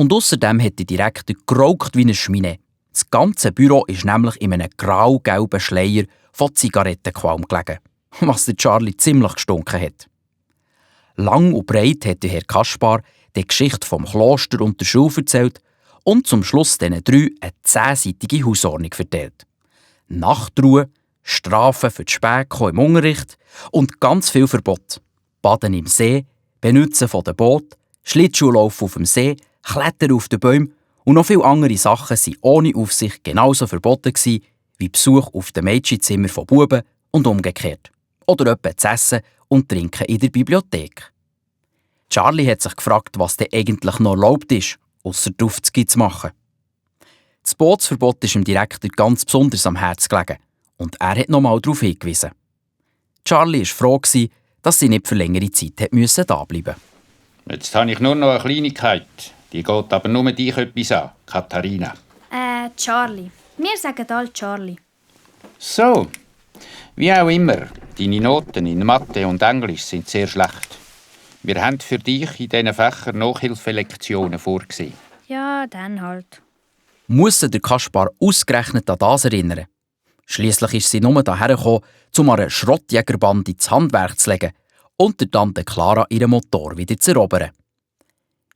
Und außerdem hat der Direktor geraucht wie eine Schmine. Das ganze Büro ist nämlich in einem grau-gelben Schleier von Zigarettenqualm gelegen, was der Charlie ziemlich gestunken hat. Lang und breit hat der Herr Kaspar die Geschichte vom Kloster und der Schule erzählt und zum Schluss diesen 3 eine 10-seitige Hausordnung verteilt. Nachtruhe, Strafen für das Spätkommen im Unterricht und ganz viel Verbot. Baden im See, Benutzen von den Booten, Schlittschuhlaufen auf dem See, Klettern auf den Bäumen und noch viele andere Sachen waren ohne Aufsicht genauso verboten wie Besuch auf dem Mädchenzimmer von Buben und umgekehrt. Oder etwa zu essen und trinken in der Bibliothek. Charlie hat sich gefragt, was denn eigentlich noch erlaubt ist, ausser Aufzüge zu machen. Das Bootsverbot ist dem Direktor ganz besonders am Herzen gelegen und er hat nochmal darauf hingewiesen. Charlie war froh, dass sie nicht für längere Zeit da bleiben musste. Jetzt habe ich nur noch eine Kleinigkeit. Die geht aber nur dich etwas an, Katharina. Charlie. Wir sagen alle Charlie. So, wie auch immer, deine Noten in Mathe und Englisch sind sehr schlecht. Wir haben für dich in diesen Fächern Nachhilfelektionen vorgesehen. Ja, dann halt. Muss der Kaspar ausgerechnet an das erinnern? Schliesslich ist sie nur daher gekommen, um eine Schrottjägerband ins Handwerk zu legen und der Tante Clara ihren Motor wieder zu erobern.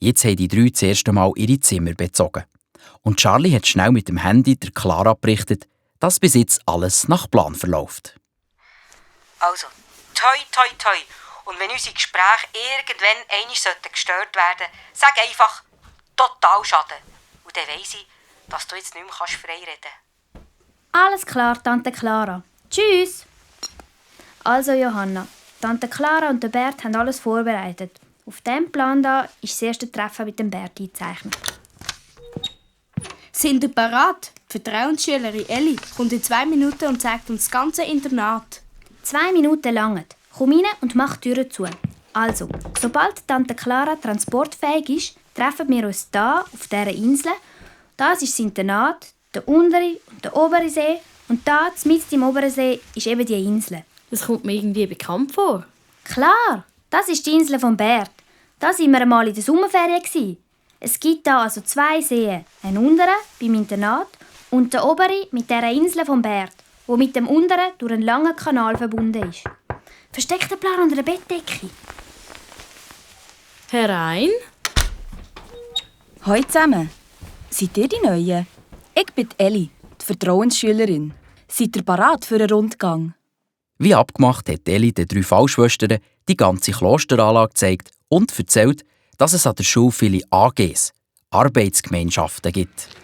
Jetzt haben die 3 das erste Mal ihre Zimmer bezogen. Und Charlie hat schnell mit dem Handy der Clara berichtet, dass bis jetzt alles nach Plan verläuft. Also, toi, toi, toi. Und wenn unsere Gespräche irgendwann einmal gestört werden sollten, sag einfach «total Schaden». Und dann weiss ich, dass du jetzt nicht mehr frei reden kannst. Alles klar, Tante Clara. Tschüss! Also Johanna, Tante Clara und der Bert haben alles vorbereitet. Auf diesem Plan da ist das erste Treffen mit dem Bert eingezeichnet. Sind ihr bereit? Die Vertrauensschülerin Elli kommt in 2 Minuten und zeigt uns das ganze Internat. 2 Minuten langen. Komm rein und mach die Türen zu. Also, sobald Tante Clara transportfähig ist, treffen wir uns hier auf dieser Insel. Das ist das Internat, der untere und der obere See. Und da, mitten im oberen See, ist eben die Insel. Das kommt mir irgendwie bekannt vor. Klar, das ist die Insel vom Bert. Da waren wir einmal in der Sommerferien. Es gibt hier also 2 Seen. Einen unteren, beim Internat, und den oberen mit dieser Insel vom Bert, wo mit dem unteren durch einen langen Kanal verbunden ist. Versteck den Plan unter der Bettdecke. Herein. Hallo zusammen. Seid ihr die Neuen? Ich bin Elli, die Vertrauensschülerin. Seid ihr bereit für einen Rundgang? Wie abgemacht hat Elli den 3 Fallschwestern die ganze Klosteranlage gezeigt und erzählt, dass es an der Schule viele AGs, Arbeitsgemeinschaften gibt.